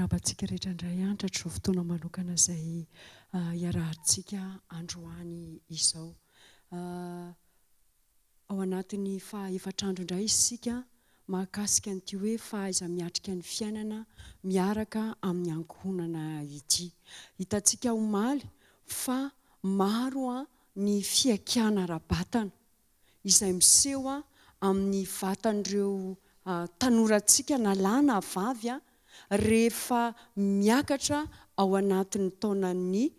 Miarahaba antsika rehetra indray an, tratry izao fotoana manokana izay iarahantsika androany izao. Ao anatin'ny faha efatr'andro indray isika mahakasika an'ity hoe fahaiza-miatrika ny fiainana miaraka amin'ny ankohonana ity. Hitantsika omaly fa maro ny fihaikana ara-batana izay miseho amin'ny vatan'ireo tanorantsika na lahy na vavy rehefa miakatra ao anatin'ny taonan'ny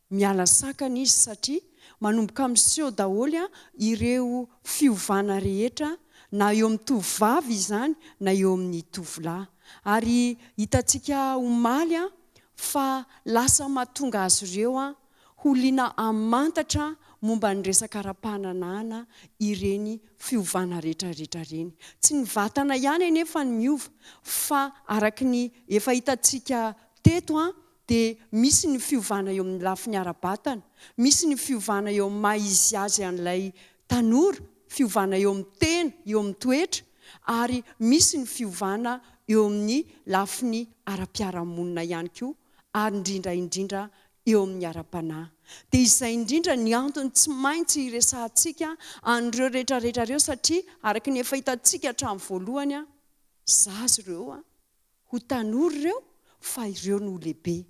miala sakana izy satria manomboka miseho daholo ireo fiovana rehetra na eo amin'ny tovovavy izany na eo amin'ny tovolahy. Ary hitantsika omaly fa lasa mahatonga azy ireo ho liana hamantatra momba ny resaka ara-pahananahana ireny fiovana rehetrarehetra ireny. Tsy ny vatana ihany anefa no miova fa araka ny efa hitantsika teto dia misy ny fiovana eo amin'ny lafiny ara-batana, misy ny fiovana eo amin'ny maha izy azy an'ilay tanora, fiovana eo amin'ny tena, eo amin'ny toetra, ary misy ny fiovana eo amin'ny lafiny ara-piarahamonina ihany koa, ary indrindra indrindra eo amin'ny ara-panahy. Dia izay indrindra ny antony tsy maintsy hiresahantsika an'ireo rehetrarehetra ireo satria araka ny efa hitantsika hatramin'ny voalohany, zaza ireo Ho tanora ireo fa ireo no ho lehibe.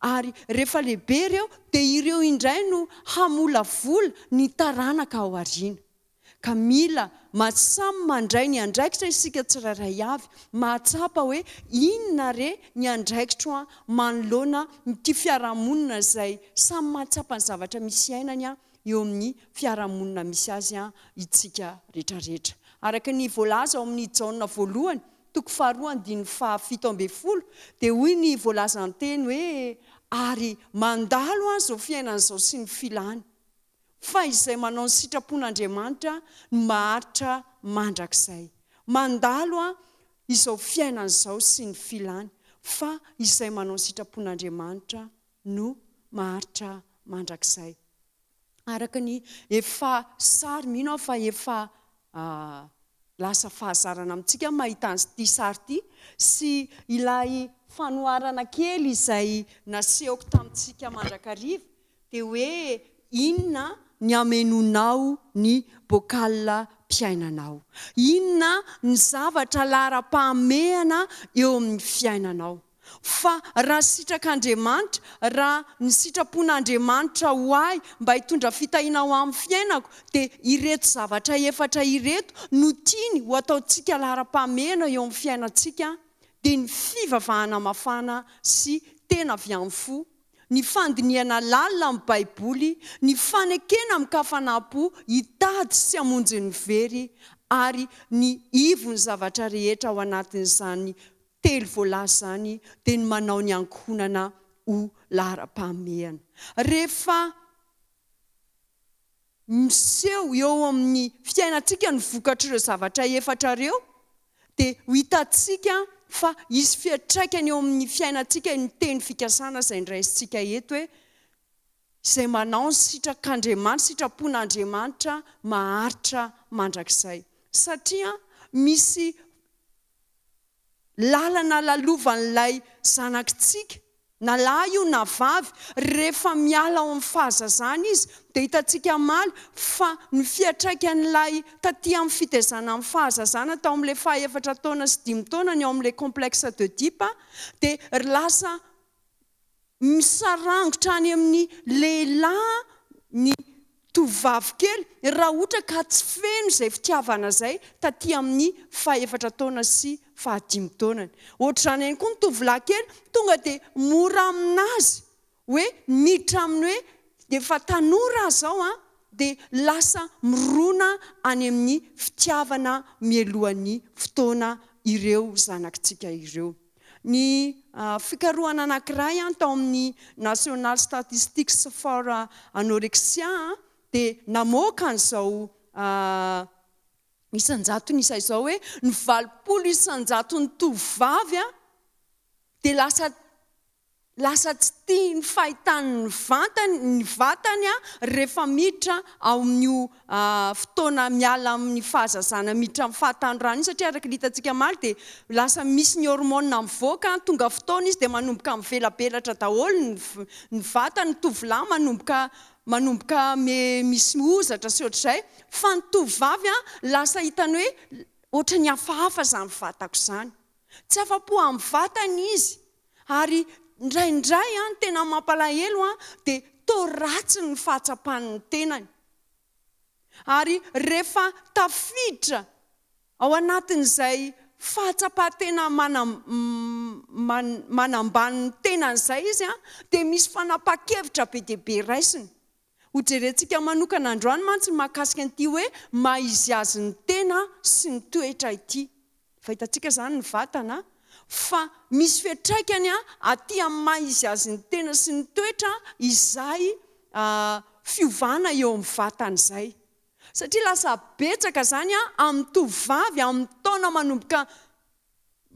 Ary rehefa lehibe ireo dia ireo indray no hamolavola ny taranaka ao aoriana. Ka mila samy mandray ny andraikitra isika tsirairay avy, mahatsapa hoe inona re ny andraikitro an manoloana ity fiarahamonina izay samy mahatsapa ny zavatra misy iainany an eo amin'ny fiarahamonina misy azy an itsika retraretra. Araka ny voalaza ao amin'ny Jaona voalohany toko faharoa andininy faha 17 dia hoy ny voalazan-teny hoe, Ary mandalo an izao fiainana izao sy ny filany, fa izay manao ny sitrapon'Andriamanitra no maharitra mandrakizay. Mandalo an izao fiainana izao sy ny filany, fa izay manao ny sitrapon'Andriamanitra no maharitra mandrakizay. Araka ny efa sary, mino aho fa efa lasa fahazarana amintsika ny mahita an'ity sary ity sy ilay fanoharana kely izay nasehoko tamintsika mandrakariva dia hoe inona ny hamenoanao ny bocal mpiainanao? Inona ny zavatra laharam-pahamehana eo amin'ny fiainanao? Fa raha sitrak'Andriamanitra, raha ny sitrapon'Andriamanitra ho ahy mba hitondra fitahiana ho amin'ny fiainako, dia ireto zavatra efatra ireto no tiany ho ataontsika laharam-pahamehana eo amin'ny fiainantsika, dia ny fivavahana mafana sy tena avy amin'ny fo, ny fandinihana lalina amin'ny Baiboly, ny fanekena amin-kafanam-po hitady sy hamonjy ny very, ary ny ivon'ny zavatra rehetra ao anatin'izany telo voalaza izany dia ny manao ny ankohonana ho laharam-pahamehana. Rehefa miseho eo amin'ny fiainantsika ny vokatr'ireo zavatra efatra ireo dia ho hitantsika fa hisy fiantraikany eo amin'ny fiainantsika ny teny fikasana izay noraisintsika eto hoe izay manao ny sitrak'Andriamanitra, sitrapon'Andriamanitra maharitra mandrakizay. Satria misy lalana lalovan'ilay zanakitsika, na lahy io na vavy, rehefa miala ao amin'ny fahazazana izy, dia hitantsika omaly fa ny fiantraikan'ilay taty amin'ny fitaizana amin'ny fahazazana tao amin'ilay faha-efatra taona sy dimy taonany ao amin'ilay complexe d'Oedipe dia lasa Misarangotra any amin'ny lehilahy ny tovovavy kely raha ohatra ka tsy feno izay fitiavana izay taty amin'ny fahefatra taona sy fahadimy taonany. Ohatr'izany ihany koa ny tovolahy kely, tonga dia mora aminazy hoe miditra amin'ny hoe efa tanora aho izao an, dia lasa mirona any amin'ny fitiavana mialohan'ny fotoana ireo zanakitsika ireo. Ny fikarohana anankiray tao amin'ny National Statistics for Anorexia dia namoaka an'izao isan-jatony isa izao hoe ny 80 isan-jaton'ny tovovavy dia lasa. Lasa tsy tia ny fahitany ny vantany, ny vatany rehefa miditra ao amin'io fotoana miala amin'ny fahazazana miditra amin'ny fahatanorana io satria araka ny hitantsika omaly dia lasa misy ny hormone mivoaka, tonga fotoana izy dia manomboka mivelabelatra daholo ny ny vatany, ny tovolahy manomboka manomboka misy hozatra sy ohatr'izay fa ny tovovavy lasa hitany hoe ohatran'ny hafahafa izany vatako izany. Tsy afa-po amin'ny vatany izy ary indraindray ny tena mampalahelo dia toa ratsy ny fahatsapany ny tenany. Ary rehefa tafiditra ao anatin'izay fahatsapan-tena manambany ny tenany izay izy dia misy fanapahan-kevitra be dia be raisiny. Hojerentsika manokana androany mantsy ny mahakasika an'ity hoe maha izy azy ny tena sy ny toetra ity. Efa hitantsika izany ny vatana fa misy fiantraikany aty amin'ny maha izy azy ny tena sy ny toetra izay fiovana eo amin'ny vatana izay. Satria lasa betsaka izany amin'ny tovovavy amin'ny taona manomboka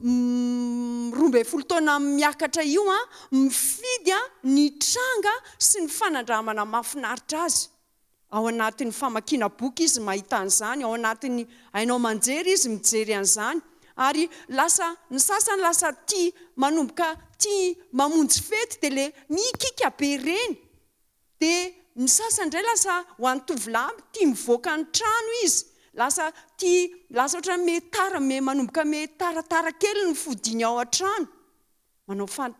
12 taona miakatra io mifidy ny tranga sy ny fanandramana mahafinaritra azy. Ao anatin'ny famakiana boky izy mahita an'izany, ao anatin'ny haino aman-jery izy mijery an'izany. Ary lasa, ny sasany lasa tia manomboka tia mamonjy fety dia le mihikiaka be ireny. Dia ny sasany indray lasa ho an'ny tovolahy tia mivoaka ny trano izy, lasa tia, lasa ohatran'ny miha tara, miha manomboka miha taratara kely ny fodiany ao an-trano. Manao fa,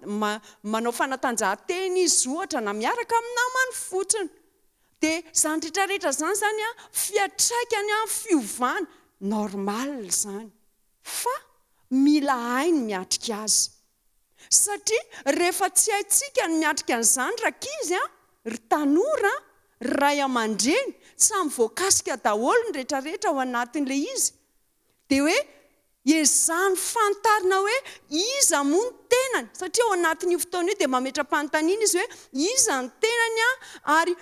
manao fanatanjahantena izy ohatra na miaraka amin'ny namany fotsiny. Dia izany rehetra rehetra izany izany an, fiantraikany an, fiovana, normal izany. Fa mila hay ny miatrika azy. Satria rehefa tsy haintsika ny miatrika an'izany rankizy a, ry tanora a, ry ray aman-dreny, samy voakasika daholo ny retraretra ao anatin'ilay izy. Dia hoe ezahany fantarina hoe iza moa ny tenany, satria ao anatin'io fotoana io dia mametra-panontaniana izy hoe iza ny tenany a, ary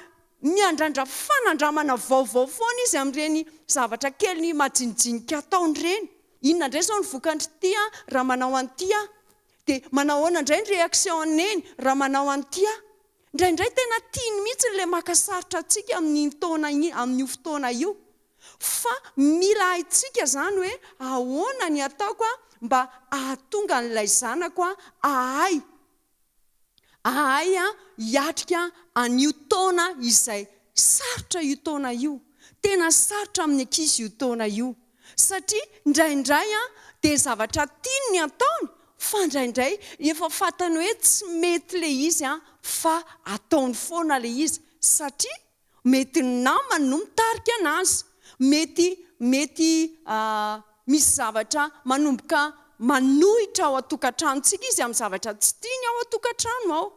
miandrandra fanandramana vaovao foana izy amin'ireny zavatra kely majinijinika ataony ireny. Inona indray izao ny vokantr'ity aho raha manao an'ity aho? Dia manao ahoana indray ny réaction-n'i Neny raha manao an'ity aho? Indraindray tena tiany mihitsy ilay maka sarotra antsika amin'iny taona iny, amin'io fotoana io. Fa mila haintsika izany hoe ahoana ny ataoko mba hahatonga an'ilay zanako hahay hahay hiatrika an'io taona izay sarotra io taona io. Tena sarotra amin'ny ankizy io taona io. Satria indraindray dia zavatra tiany ny ataony fa indraindray efa fantany hoe tsy mety ilay izy fa ataony foana ilay izy satria Mety ny namany no mitarika anazy. Mety mety misy zavatra manomboka manohitra ao an-tokantranontsika izy amin'ny zavatra tsy tiany ao an-tokantrano ao.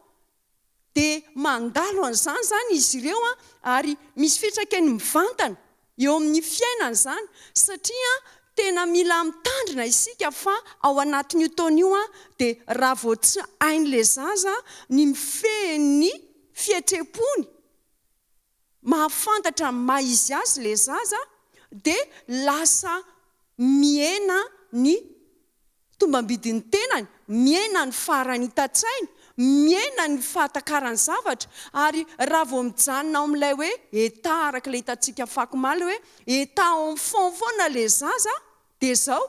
Dia mandalo an'izany izany izy ireo ary misy fiantraikany mivantana eo amin'ny fiainany izany satria tena mila mitandrina isika fa ao anatin'io taona io dia raha vao tsy hain'ilay zaza ny mifehy ny fihetseham-pony, mahafantatra ny maha izy azy ilay zaza dia lasa mihena ny tombambidin'ny tenany, mihena ny faharanitan-tsainy, mihena ny fahatakarany zavatra ary raha vao mijanona ao amin'ilay hoe état araka ilay hitantsika afakomaly hoe état enfant foana ilay zaza dia izao,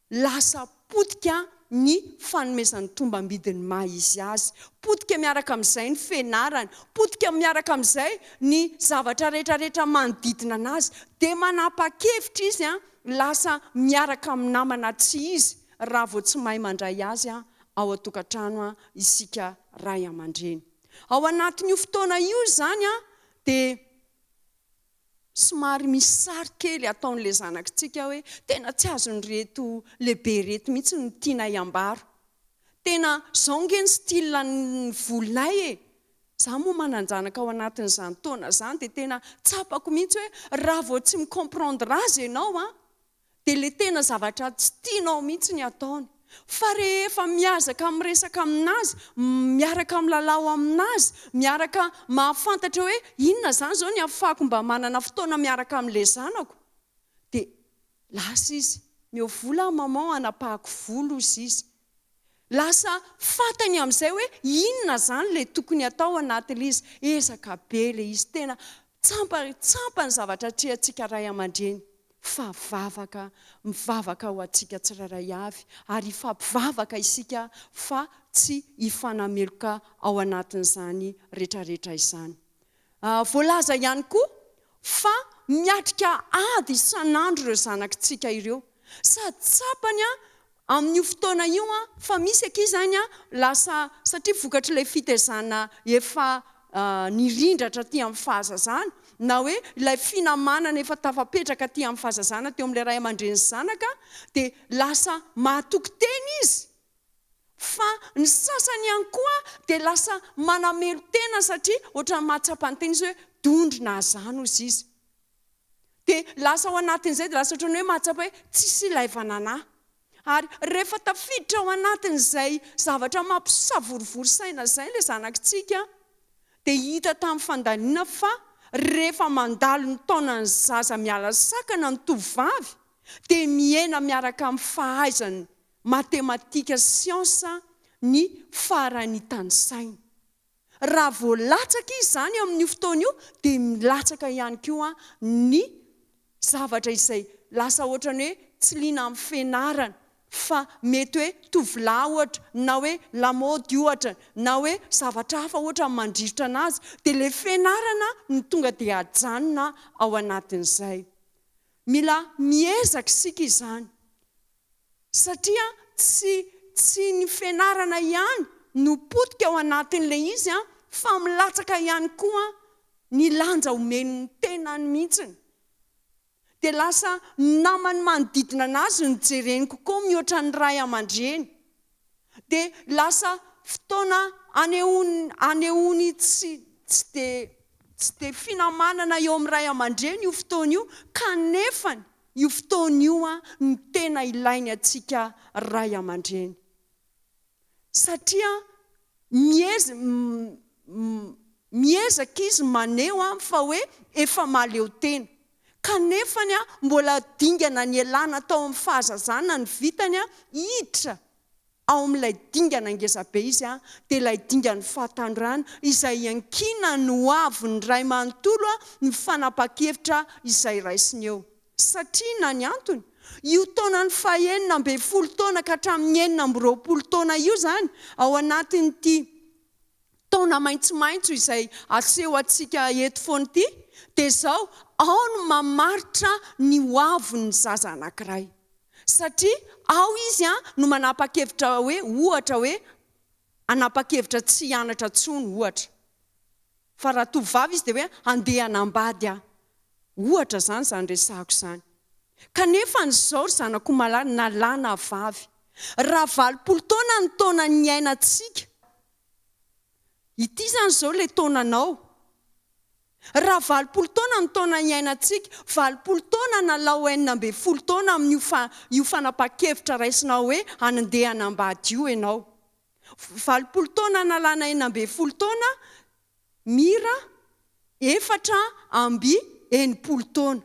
Lasa potika ny fanomezan'ny tombam-bidy ny maha izy azy. Potika miaraka amin'izay ny fianarany. Potika miaraka amin'izay ny zavatra rehetrarehetra manodidina anazy. Dia manapa-kevitra izy lasa miaraka amin'ny namana tsy izy raha vao tsy mahay mandray azy ao an-tokantrano isika ray aman-dreny. Ao anatin'io fotoana io izany dia. Somary misy sary kely ataon'ilay zanakitsika hoe tena tsy azon'ireto lehibe ireto mihitsy ny tianay ambara. Tena zao nge ny style ny volonay e! Za moa manan-janaka ao anatin'izany taona izany dia tena tsapako mihitsy hoe raha vao tsy mi-comprendre azy ianao an! dia ilay tena zavatra tsy tianao mihitsy ny ataony. Fa rehefa miazaka miresaka aminazy, miaraka milalao aminazy, miaraka mahafantatra hoe inona izany izao ny ahafahako mba manana fotoana miaraka amin'ilay zanako, dia lasa izy. Omeo vola aho maman hanapahako volo hozy izy. Lasa fantany amin'izay hoe inona izany ilay tokony atao anatin'ilay izy. Ezaka be ilay izy. Tena tsampa, tsampa ny zavatra atrehantsika ray aman-dreny fa vavaka, mivavaka ho antsika tsirairay avy ary hifampivavaka isika fa tsy hifanameloka ao anatin'izany retraretra izany. Voalaza ihany koa fa miatrika ady isan'andro ireo zanakitsika ireo. Sady tsapany amin'io fotoana io fa misy ankizy izany lasa, satria vokatr'ilay fitaizana efa nirindra hatraty amin'ny fahazazana, na hoe ilay finamanana efa tafapetraka aty amin'ny fahazazana teo amin'ilay ray aman-dreny sy zanaka, dia lasa mahatoky tena izy. Fa ny sasany ihany koa dia lasa manamelo-tena satria ohatran'ny mahatsapa ny tena izy hoe dondrona azany hozy izy. Dia lasa ao anatin'izay dia lasa ohatran'ny hoe mahatsapa hoe tsisy ilaivana anah. Ary rehefa tafiditra ao anatin'izay zavatra mampisavorovoro saina izay ilay zanakitsika dia hita tamin'ny fandaniana fa rehefa mandalo ny taonan'ny zaza miala sakana ny tovovavy dia mihena miaraka amin'ny fahaizany matematika sy siansa ny faharanitan'ny sainy. Raha vao latsaka izy izany amin'io fotoana io dia milatsaka ihany koa ny zavatra izay lasa ohatran'ny hoe tsy liana amin'ny fianarana fa mety hoe tovolahy ohatra na hoe lamaody ohatra na hoe zavatra hafa ohatra no mandrirotra anazy dia ilay fianarana no tonga dia ajanona ao anatin'izay. Mila miezaka isika izany. Satria tsy tsy ny fianarana ihany no potika ao anatin'ilay izy an, fa milatsaka ihany koa ny lanja omeny ny tenany mihitsiny. Dia lasa ny namany manodidina anazy no jereny kokoa mihoatra ny ray aman-dreny. Dia lasa fotoana anehoany anehoany tsy tsy dia tsy dia finamanana eo amin'ny ray aman-dreny io fotoana io kanefany Io fotoana io no tena ilainy antsika ray aman-dreny. Satria miezaka izy maneho fa hoe efa mahaleo tena. Kanefany mbola dingana nialana tao amin'ny fahazazana ny vitany hiditra ao amin'ilay dingana ngezabe izy dia ilay dingan'ny fahatanorana izay iankinan'ny ho avin'ny ray manontolo ny fanapahan-kevitra izay raisiny eo. Satria na ny antony, io taonan'ny fahenina ambinifolo taona ka hatramin'ny 26 taona io izany ao anatin'ity taona maitsomaitso izay aseho antsika eto foana ity dia izao, ao no mamaritra ny ho avin'ny zaza anankiray. Satria ao izy no manapa-kevitra hoe ohatra hoe hanapa-kevitra tsy hianatra intsony ohatra. Fa raha tovovavy izy dia hoe handeha hanambady aho. Ohatra izany izany resahako izany. Kanefa an'izao ry zanako malala na lahy na vavy, raha 80 taona ny taona niainantsika, ity izany izao ilay taonanao, Raha 80 taona ny taona iainantsika, 80 taona nalao 16 taona amin'io fa io fanapahan-kevitra raisinao hoe handeha hanambady io ianao. 80 taona nalana 16 taona, mira 64 taona.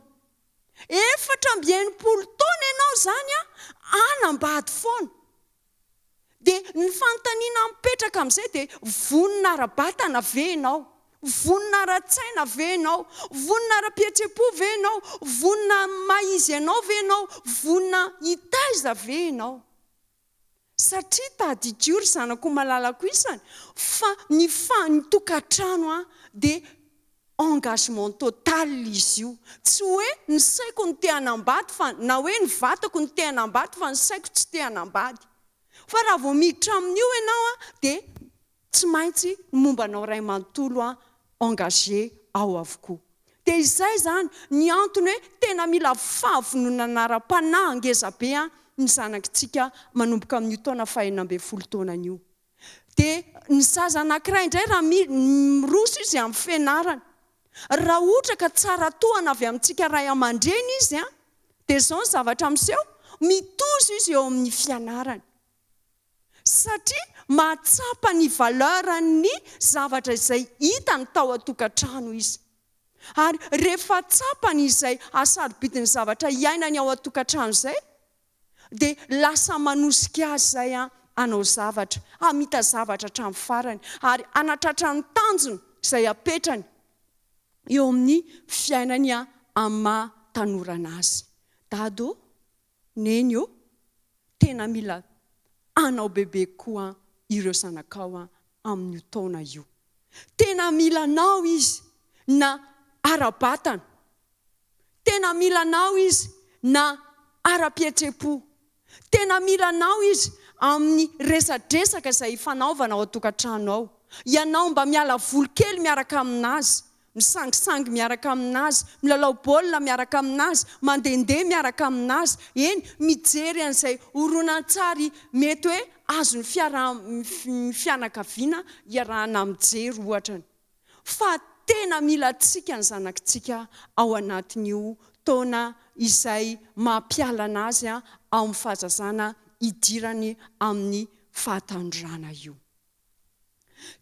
64 taona ianao izany an, hanambady foana. Dia ny fanontaniana mipetraka amin'izay dia vonona ara-batana ve ianao? Vonona ara-tsaina ve ianao? Vonona ara-pihetseham-po ve ianao? Vonona amin'ny maha izy anao ve ianao? Vonona hitaiza ve ianao? Satria tadidio ry zanako malalako isany fa ny fa ny tokantrano dia engagement total izy io. Tsy hoe ny saiko no te hanambady fa na hoe ny vatako no te hanambady fa ny saiko tsy te hanambady. Fa raha vao miditra amin'io ianao dia tsy maintsy ny momba anao iray manontolo engagé ao avokoa. Dia izay izany ny antony hoe tena mila fahavononana ara-panahy ngeza be ny zanakitsika manomboka amin'io taona faha 16 taonany io. Dia ny zaza anankiray indray raha miroso izy amin'ny fianarana, raha ohatra ka tsara tohana avy amintsika ray aman-dreny izy an, dia izao ny zavatra miseho, mitozo izy eo amin'ny fianarany. Satria mahatsapa ny valeur-n'ny zavatra izay hitany tao an-tokantrano izy. Ary rehefa tsapany izay hasarobidin'ny zavatra iainany ao an-tokantrano izay, dia lasa manosika azy izay hanao zavatra, hamita zavatra hatramin'ny farany ary hanatratra ny tanjona izay apetrany eo amin'ny fiainany amin'ny maha tanorana azy. Dada ô, Neny ô, tena mila anao bebe koa ireo zanakao amin'io taona io. Tena mila anao izy na ara-batana, tena mila anao izy na ara-pihetseham-po, tena mila anao izy amin'ny resadresaka izay ifanaovana ao an-tokantrano ao. Ianao mba miala voly kely miaraka aminazy, misangisangy miaraka aminazy, milalao baolina miaraka aminazy, mandehandeha miaraka aminazy, eny, mijery an'izay horonantsary mety hoe azon'ny fiaraha, ny fianakaviana iarahana mijery ohatrany. Fa tena mila antsika ny zanakitsika ao anatin'io taona izay mampialana azy ao amin'ny fahazazana hidirany amin'ny fahatanorana io.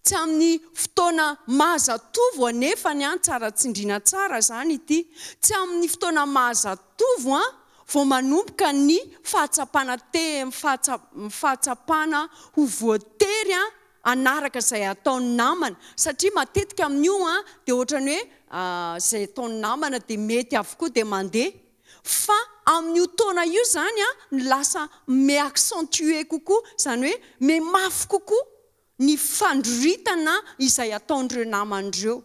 Tsy amin'ny fotoana maha zatovo anefa ny an, tsara tsindriana tsara izany ity, tsy amin'ny fotoana maha zatovo an vao manomboka ny fahatsapana te, fahatsapana ho voatery an hanaraka izay ataon'ny namana, satria matetika amin'io an dia ohatran'ny hoe izay ataon'ny namana dia mety avokoa dia mandeha, fa amin'io taona io izany an no lasa mi-accentuer kokoa, izany hoe mihamafy kokoa ny fandroritana izay ataon'ireo namany ireo.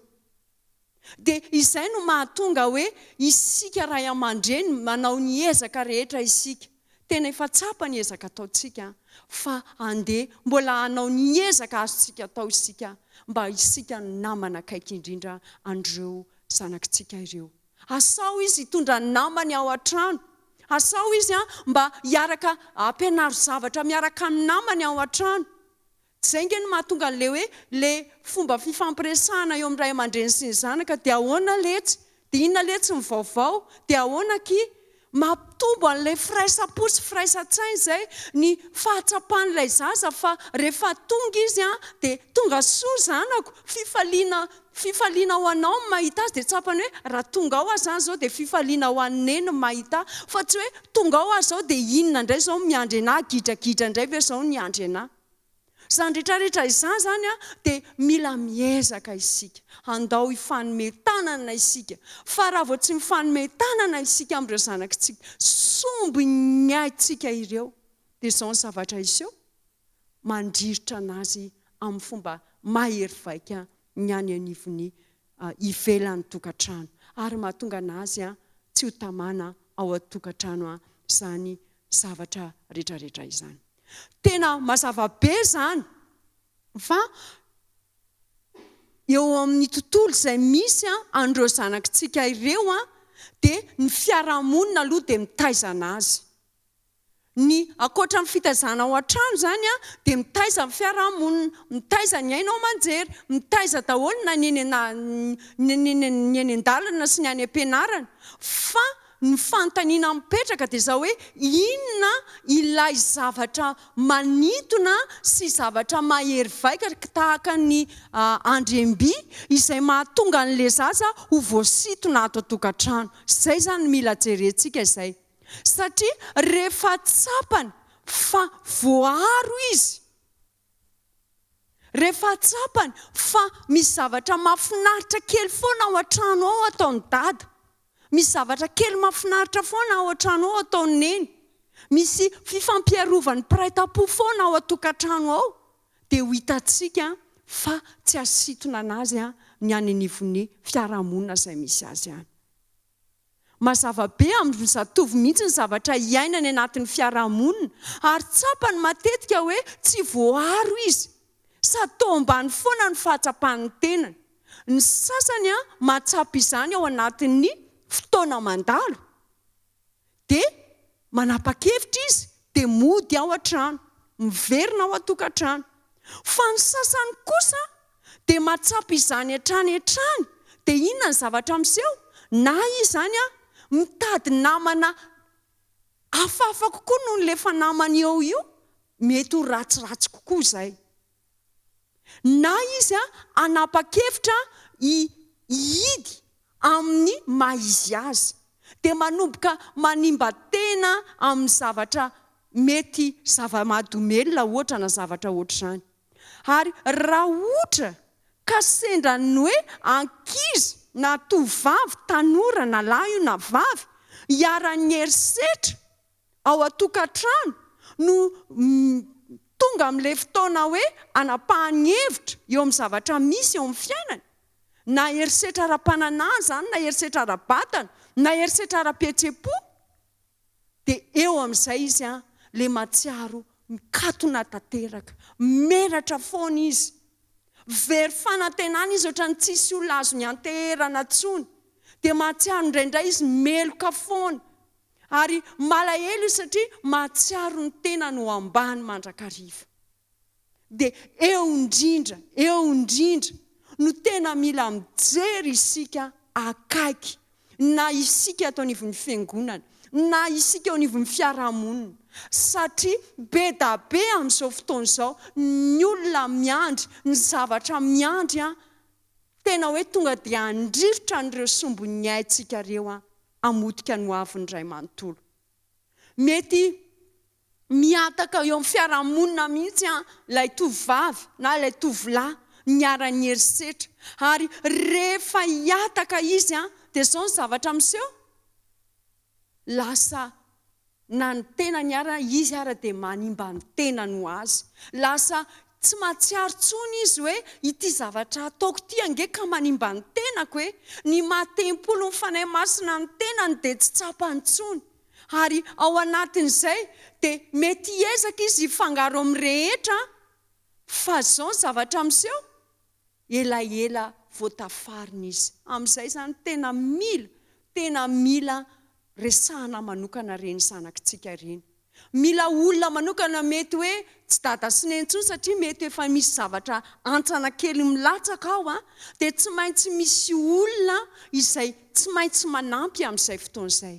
Dia izay no mahatonga hoe isika ray aman-dreny manao ny ezaka rehetra isika. Tena efa tsapa ny ezaka ataontsika fa andeha mbola hanao ny ezaka azontsika atao isika mba isika no namana akaiky indrindra an'ireo zanakitsika ireo. Asao izy hitondra ny namany ao an-trano. Asao izy mba hiaraka ampianaro zavatra miaraka amin'ny namany ao an-trano. Izay ange no mahatonga an'ilay hoe ilay fomba fifampiresahana eo amin'ny ray aman-dreny sy ny zanaka dia ahoana letsy? Dia inona letsy ny vaovao? Dia ahoana akia? Mampitombo an'ilay firaisam-po sy firaisan-tsaina izay ny fahatsapan'ilay zaza fa rehefa tonga izy dia tonga soa zanako, fifaliana fifaliana ho anao ny mahita azy dia tsapany hoe raha tonga ao aho izany izao dia fifaliana ho an'i Neny ny mahita ahy fa tsy hoe tonga ao aho izao dia inona indray izao no miandry anah, gidragidra indray ve izao no hiandry anah. Izany rehetra rehetra izany izany dia mila miezaka isika. Handao hifanome tanana isika. Fa raha vao tsy mifanome tanana isika amin'ireo zanakitsika sombin'ny aintsika ireo dia izao ny zavatra hiseho, mandrirotra an'azy amin'ny fomba mahery vaika ny any anivon'ny ivelan'ny tokantrano ary mahatonga an'azy tsy ho tamana ao an-tokantrano izany zavatra rehetra rehetra izany. Tena mazava be izany fa eo amin'ny tontolo izay misy an'ireo zanakitsika ireo dia ny fiarahamonina aloha dia mitaiza anazy. Ny ankoatra ny fitaizana ao an-trano izany dia mitaiza ny fiarahamonina, mitaiza ny haino aman-jery, mitaiza daholo na ny eny ny eny an-dalana sy ny any am-pianarana fa Ny fanontaniana mipetraka dia izao hoe inona ilay zavatra manintona sy zavatra mahery vaika tahaka ny andriam-by izay mahatonga an'ilay zaza ho voasintona ato an-tokantrano. Izay izany no mila jerentsika izay. Satria rehefa tsapany fa voaaro izy, Rehefa tsapany fa misy zavatra mahafinaritra kely foana ao an-trano ao ataon'i Dada, misy zavatra kely mahafinaritra foana ao an-trano ao ataon'i Neny, misy fifampiarovan'ny mpiray tam-po foana ao an-tokantrano ao, dia ho hitantsika fa tsy hahasintona an'azy ny any anivon'ny fiarahamonina izay misy azy any. Mazava be amin'ny zatovo mihitsy ny zavatra iainany anatin'ny fiarahamonina ary tsapany matetika hoe tsy voaaro izy sady toa ambany foana ny fahatsapany ny tenany. Ny sasany mahatsapa izany ao anatin'ny fotoana mandalo dia manapa-kevitra izy dia mody ao an-trano, miverina ao an-tokantrano. Fa ny sasany kosa dia mahatsapa izany hatrany hatrany, dia inona ny zavatra miseho? Na izy izany mitady namana hafahafa kokoa noho ny efa namany eo io, mety ho ratsiratsy kokoa izay. Na izy hanapa-kevitra hihidy amin'ny maha izy azy, dia manomboka manimba tena amin'ny zavatra. mety zava-mahadomelina ohatra na zavatra ohatr'izany. Ary raha ohatra ka sendra ny hoe ankizy na tovovavy, tanora na lahy io na vavy, iharan'ny herisetra ao an-tokantrano no tonga amin'ilay fotoana hoe hanapahany hevitra eo amin'ny zavatra misy eo amin'ny fiainany, na herisetra ara-pananahana izany na herisetra ara-batana na herisetra ara-pihetseham-po, dia eo amin'izay izy an, ilay mahatsiaro mikatona tanteraka, menatra foana izy, very fanantenana izy ohatran'ny tsisy olona azony ianteherana intsony, dia mahatsiaro indraindray izy meloka foana, ary malahelo izy satria mahatsiaro ny tenany ho ambany mandrakariva. Dia eo indrindra, eo indrindra no tena mila mijery isika akaiky, na isika ato anivon'ny fiangonana, na isika eo anivon'ny fiarahamonina, satria be da be amin'izao fotoana izao ny olona miandry, ny zavatra miandry an, tena hoe tonga dia handrirotra an'ireo sombin'ny aintsika ireo an, hamotika ny hoavin'ny iray manontolo. Mety mihataka eo amin'ny fiarahamonina mihitsy ilay tovovavy na ilay tovolahy niharan'ny herisetra. Ary rehefa hihataka izy dia izao ny zavatra miseho, lasa na ny tenany ara, izy ara dia manimba ny tenany ho azy. Lasa tsy mahatsiaro intsony izy hoe ity zavatra ataoko ity ange ka manimba ny tenako e! Ny maha tempolin'ny Fanahy Masina ny tenany dia tsy tsapany intsony. Ary ao anatin'izay dia mety hiezaka izy hifangaro amin'ny rehetra fa izao ny zavatra miseho, elaela vao tafarina izy. Amin'izay izany tena mila, tena mila resahana manokana ireny zanakitsika ireny. Mila olona manokana mety hoe tsy dada sy neny intsony satria mety efa misy zavatra hantsana kely milatsaka ao an, dia tsy maintsy misy olona izay tsy maintsy manampy amin'izay fotoana izay.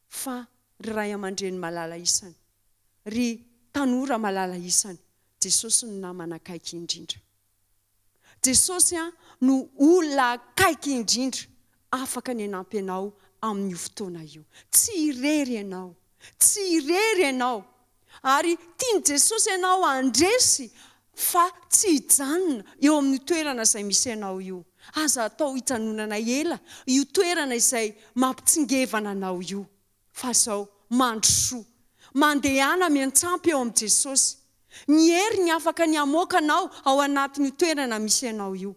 Fa ry ray aman-dreny malala isany, ry tanora malala isany, Jesosy no namana akaiky indrindra. Jesosy no olona akaiky indrindra afaka ny hanampy anao amin'io fotoana io. Tsy irery ianao. Tsy irery ianao. Ary tian'i Jesosy ianao handresy fa tsy hijanona eo amin'io toerana izay misy anao io. Aza atao hijanonana ela io toerana izay mampitsingevana anao io. Fa izao, mandrosoa. Mandehana miantsampy eo amin'i Jesosy. Ny heriny afaka ny hamoaka anao ao anatin'io toerana misy anao io.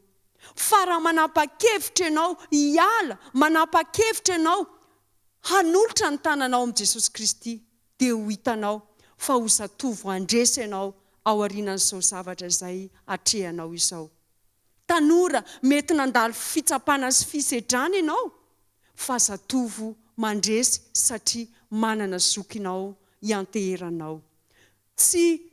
Fa raha manapa-kevitra ianao hiala, manapa-kevitra ianao hanolotra ny tananao amin'i Jesosy Kristy, dia ho hitanao fa ho zatovo handresy ianao aorianan'izao zavatra izay atrehanao izao. Tanora, mety nandalo fitsapana sy fisedrana ianao, fa zatovo mandresy satria manana zokinao ianteheranao. Tsy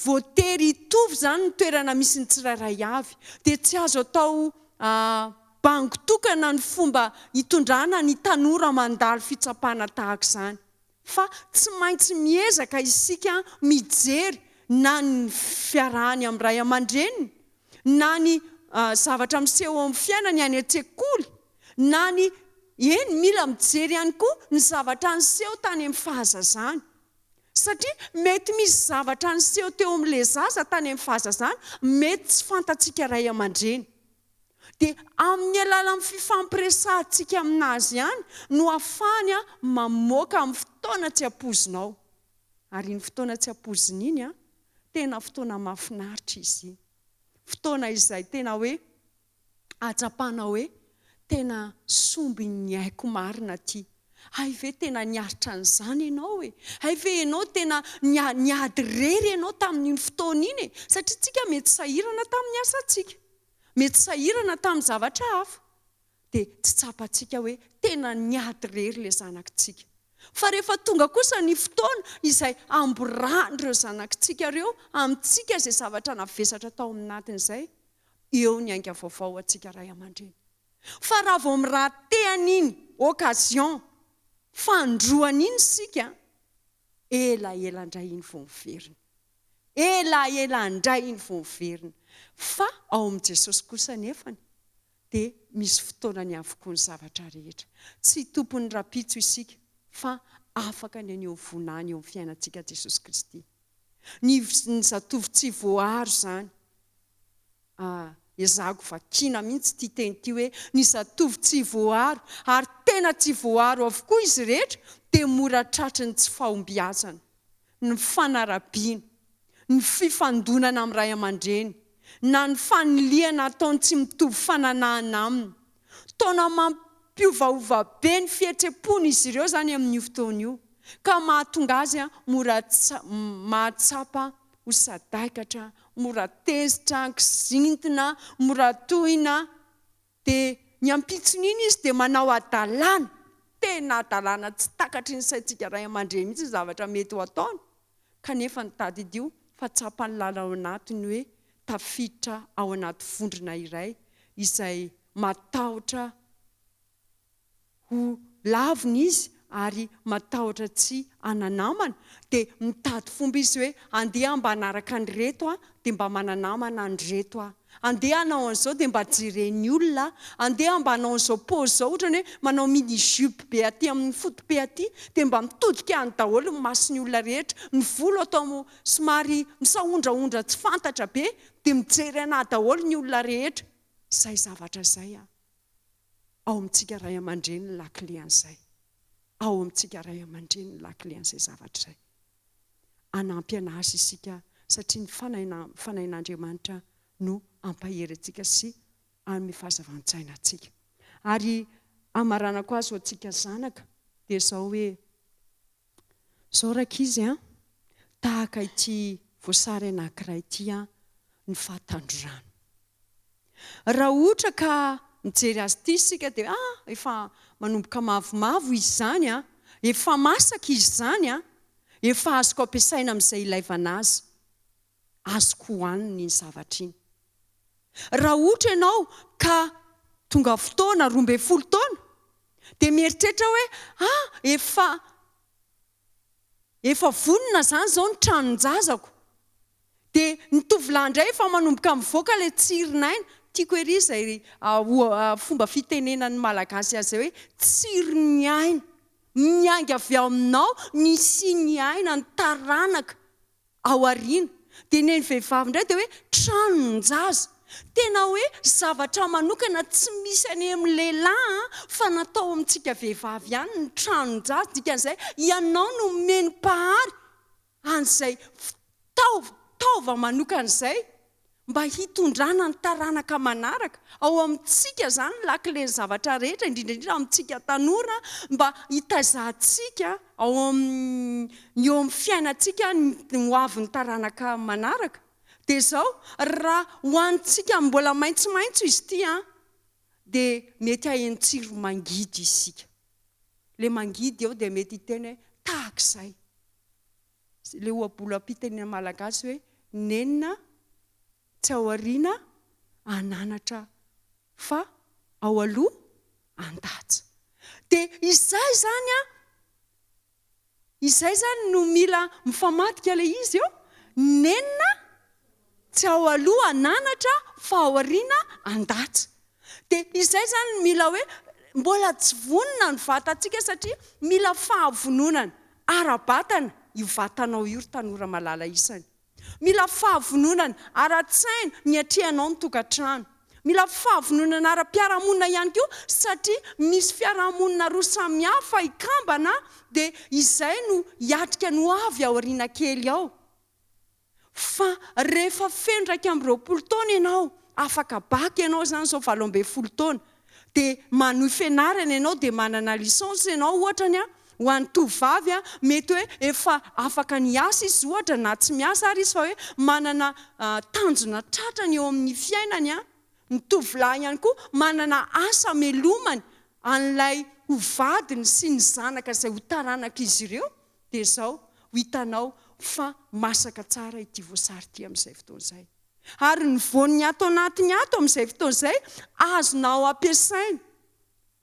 voatery hitovy izany ny toerana misy ny tsirairay avy, dia tsy azo atao bango tokana ny fomba hitondrana ny tanora mandalo fitsapana tahaka izany. Fa tsy maintsy miezaka isika mijery na ny fiarahany amin'ny ray aman-dreniny, na ny zavatra miseho eo amin'ny fiainany any an-tsekoly, na ny, eny, mila mijery ihany koa ny zavatra niseho tany amin'ny fahazazany. Satria mety misy zavatra niseho teo amin'ilay zaza tany amin'ny fahazazana, mety tsy fantatsika ray aman-dreny. Dia amin'ny alalan'ny fifampiresahantsika aminazy ihany no ahafahany mamoaka amin'ny fotoana tsy ampoizinao. Ary iny fotoana tsy ampoizina iny, tena fotoana mahafinaritra izy iny. Fotoana izay tena hoe ahatsapanao hoe tena sombin'ny aiko marina ity. Hay ve tena niaritra an'izany ianao e? Hay ve ianao tena niady irery ianao tamin'iny fotoana iny e? Satria tsika mety sahirana tamin'ny asantsika. Mety sahirana tamin'ny zavatra hafa. Dia tsy tsapantsika hoe tena niady irery ilay zanakitsika. Fa rehefa tonga kosa ny fotoana izay hamborahan'ireo zanakitsika ireo amintsika izay zavatra navesatra tao amin'anatin'izay, eo ny ainga vaovao ho antsika ray aman-dreny. Fa raha vao mi-rater an'iny occasion fandroana iny isika, elaela indray iny vao miverina. Elaela indray iny vao miverina. Fa ao amin'i Jesosy kosa anefany dia misy fotoanany avokoa ny zavatra rehetra. Tsy tompon'ny rahampitso isika fa. Afaka ny haneho ny voninahiny eo amin'ny fiainantsika Jesosy Kristy. Ny ny zatovo tsy voaaro izany. Ah, ezahako vakiana mihitsy ity teny ity hoe ny zatovo tsy voaaro, ary tena tsy voaaro avokoa izy rehetra, dia mora tratry ny tsy fahombiazana, ny fanarabiana, ny fifandonana amin'ny ray aman-dreny, na ny fanilihana ataony tsy mitovy fananahana aminy. Taona mampiovaova be ny fihetsem-pony izy ireo izany amin'io fotoana io, ka mahatonga azy mora mahatsapa ho sadaikatra, mora tezitra, kizintina, mora tohina. Dia ny ampitson'iny izy dia manao hadalana, tena hadalana tsy takatry ny saintsika ray aman-dreny mihitsy ny zavatra mety ho ataony, kanefa ny tadidio fa tsapan'ny lalao ao anatiny hoe tafiditra ao anaty vondrona iray izay matahotra ho lavina izy ary matahotra tsy hana-namana dia mitady fomba izy hoe andeha aho mba hanaraka an'ireto aho dia mba mana-namana an'ireto aho, andeha hanao an'izao dia mba jeren'ny olona aho, andeha aho mba hanao an'izao paozy izao ohatrany hoe manao mini jupe be aty amin'ny foto-pe aty dia mba mitodika any daholo ny mason'ny olona rehetra, ny volo atao somary misahondrahondra tsy fantatra be dia mijery anà daholo ny olona rehetra, izay zavatra izay an! Ao amintsika ray aman-dreny ny lakile an'izay. Ao amintsika ray aman-dreny ny lakile an'izay zavatra izay. Hanampy an'azy isika satria ny Fanahin'Andriamanitra no hampahery antsika sy hanome fahazavan-tsaina antsika. Ary hamaranako azy ho antsika zanaka dia izao hoe, Izao rankizy an, tahaka ity voasary anankiray ity an, ny fahatandrorana. Raha ohatra ka mijery azy ity isika dia ah, efa manomboka mavomavo izy izany an, efa masaka izy izany an, efa azoko ampiasaina amin'izay ilaivana azy, azoko hohanina iny zavatra iny. Raha ohatra ianao ka tonga fotoana, 12 taona, dia mieritreritra hoe ah, efa efa vonona izany izao ny tranon-jazako. Dia ny tovolahy indray efa manomboka mivoaka ilay tsirin'aina. Tiako ery izay fomba fitenenan'ny Malagasy azy izay hoe tsirin'ny aina. Miainga avy ao aminao ny hisian'ny aina, ny taranaka ao aoriana. Dia ny an'ny vehivavy indray dia hoe tranon-jaza. Tena hoe zavatra manokana tsy misy any amin'ny lehilahy fa natao amintsika vehivavy ihany ny tranon-jaza. Dikan'izay ianao no omeny Mpahary an'izay fitaova, taova manokana izay mba hitondrana ny taranaka manaraka. Ao amintsika izany ny lakilen'ny zavatra rehetra, indrindra indrindra amintsika tanora, mba hitaizantsika ao amin'ny, eo amin'ny fiainantsika ny ho avin'ny taranaka manaraka. Dia izao, raha hohanintsika mbola maitsomaitso izy ity an, dia mety haheno tsiro mangidy isika. Ilay mangidy eo dia mety hiteny hoe tahak'izay. Ilay ohabolam-pitenena malagasy hoe nenina tsy ao aoriana hananatra fa ao aloha handatsa. Dia izay izany an, Izay izany no mila mifamadika ilay izy eo, nenina tsy ao aloha hananatra fa ao aoriana handatsa. Dia izay izany no mila hoe mbola tsy vonona ny vatantsika satria mila fahavononana ara-batana io vatanao io ry tanora malala isany. Mila fahavononana ara-tsaina ny atrehanao ny tokantrano. Mila fahavononana ara-piarahamonina ihany koa satria misy fiarahamonina roa samihafa hikambana dia izay no hiatrika ny ho avy aoriana kely ao. Fa rehefa feno 21 taona ianao, afaka bac ianao izany izao 18 taona, dia manohy fianarana ianao dia manana licence ianao ohatra ny ho an'ny tovovavy mety hoe efa afaka ny hiasa izy ohatra na tsy miasa ary izy fa hoe manana tanjona tratrany eo amin'ny fiainany, ny tovolahy ihany koa manana asa amelomany an'ilay ho vadiny sy ny zanaka izay ho taranak'izy ireo dia izao ho hitanao fa masaka tsara ity voasary ity amin'izay fotoana izay. Ary ny voany ato anatiny ato amin'izay fotoana izay azonao ampiasaina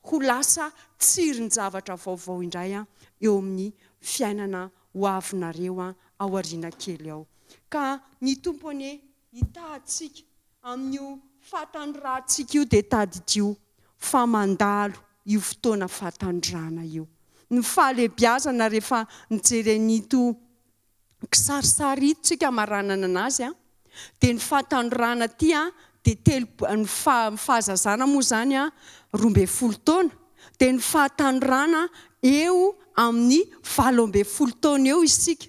ho lasa tsirin-javatra vaovao indray eo amin'ny fiainana ho avinareo aoriana kely ao. Ka ny Tompo anie hitaha antsika amin'io fahatanorantsika io dia tadidio fa mandalo io fotoana fahatandràna io. Ny fahalehibiazana rehefa mijery an'ito kisarisary ito tsika hamaranana anazy an, dia ny fahatanorana aty an, dia telo, ny fahazazana moa izany an, 12 taona, dia ny fahatanorana eo amin'ny 18 taona eo isika.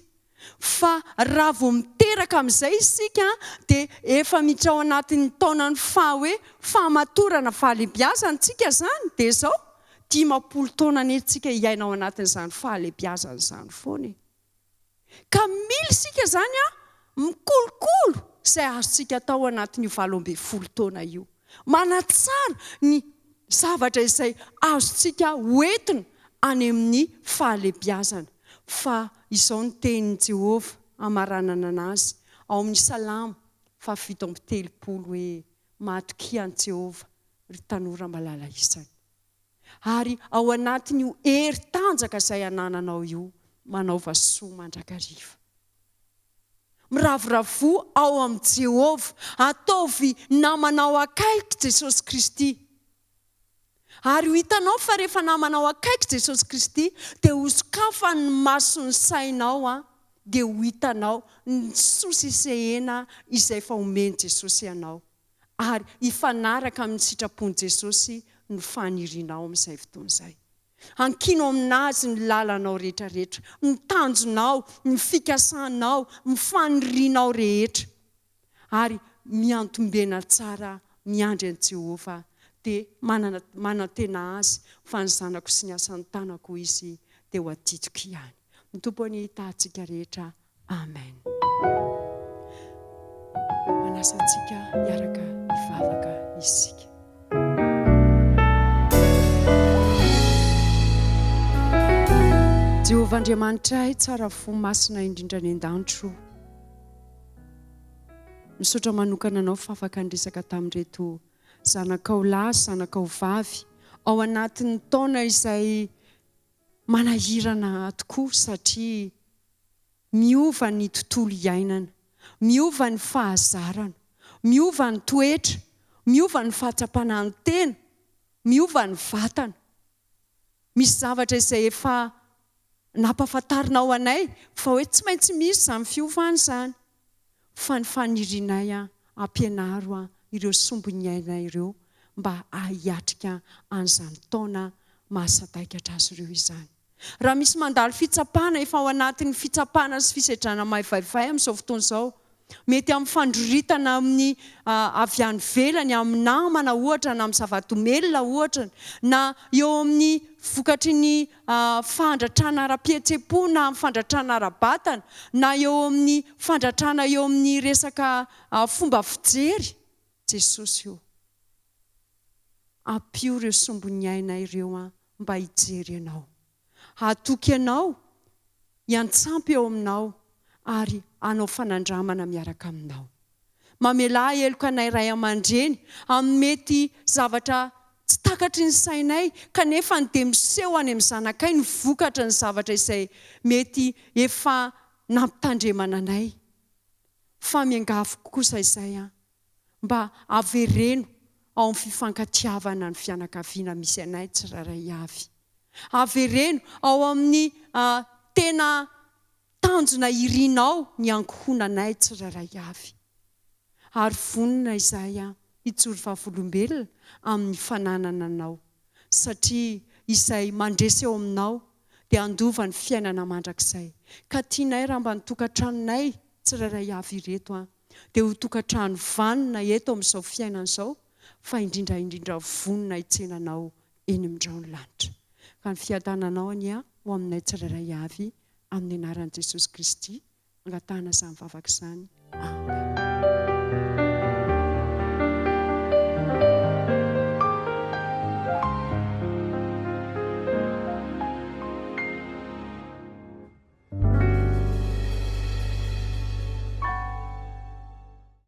Fa raha vao miteraka amin'izay isika dia efa miditra ao anatin'ny taonan'ny faha hoe fahamatorana, fahalehibiazana tsika izany, dia izao, 50 taona anie tsika hiaina ao anatin'izany fahalehibiazana izany foana e. Ka mila isika izany an, mikolokolo izay azontsika atao anatin'io 18 taona io. Manatsara ny zavatra izay azontsika hoentina any amin'ny fahalehibiazana. Fa izao ny tenin'i Jehovah hamaranana anazy ao amin'ny Salamo faha-37 hoe, Matokia an'i Jehovah, ry tanora malala isany. Ary ao anatin'io hery tanjaka izay anananao io, manaova soa mandrakariva. Miravoravoa ao amin'i Jehovah. Ataovy namanao akaiky Jesosy Kristy. Ary ho hitanao fa rehefa namanao akaiky Jesosy Kristy, dia hosokafany ny mason'ny sainao, dia ho hitanao ny soa sesehena izay efa omen'i Jesosy anao. Ary hifanaraka amin'ny sitrapon'i Jesosy ny fanirianao amin'izay fotoana izay. Ankino aminazy ny lalanao rehetra rehetra, ny tanjonao, ny fikasanao, ny fanirianao rehetra. Ary miantombena tsara miandry an'i Jehovah, dia manana manantena Azy fa ny zanako sy ny asan'ny tanako Izy dia ho adidiko ihany. Ny Tompo anie hitaha antsika rehetra. Amen. Manasa antsika hiaraka hivavaka isika. Jehovah Andriamanitray tsara fo masina indrindra any an-danitro. Misaotra manokana anao fa afaka niresaka tamin'ireto zanakao lahy sy zanakao vavy ao anatin'ny taona izay Manahirana tokoa satria miova ny tontolo iainana, miova ny fahazarana, miova ny toetra, miova ny fahatsapana ny tena, miova ny vatana. Misy zavatra izay efa nampahafantarinao anay fa hoe tsy maintsy misy izany fiovana izany. Fa ny fanirianay ampianaro ireo sombin'ny ainay ireo mba hiatrika an'izany taona mahasadaikatra azy ireo izany. Raha misy mandalo fitsapana, efa ao anatin'ny fitsapana sy fisedrana maivaivay amin'izao fotoana izao, mety amin'ny fandroritana amin'ny avy any ivelany, amin'ny namana ohatra, na amin'ny zava-domelina ohatra, na eo amin'ny vokatry ny fandratrana ara-pihetseham-po na amin'ny fandratrana ara-batana, na eo amin'ny fandratrana eo amin'ny resaka fomba fijery, Jesosy ô! Ampio ireo sombin'ny aina ireo an mba hijery Anao. Hatoky Anao, hiantsampy eo Aminao ary hanao fanandramana miaraka Aminao. Mamelà heloka anay ray aman-dreny amin'ny mety zavatra tsy takatry ny sainay kanefa ny dia miseho any amin'ny zanakay ny vokatry ny zavatra izay mety efa nampitandremana anay. Fa miangavy kosa izay an, mba avereno ao amin'ny fifankatiavana ny fianakaviana misy anay tsirairay avy. Avereno ao amin'ny tena tanjona irinao ny ankohonanay tsirairay avy. Ary vonona izahay hijoro vavolombelona amin'ny fananana anao, satria izay mandresy eo aminao dia handova ny fiainana mandrakizay. Ka tianay raha mba ny tokantranonay tsirairay avy ireto an, dia ho tokantrano vanona eto amin'izao fiainana izao, fa indrindra indrindra vonona hitsena anao eny amin'ny lanitra. Ka ny fiadananao anie ho aminay tsirairay avy, amin'ny anaran'i Jesosy Kristy, angatahana izany vavaka izany. Amen.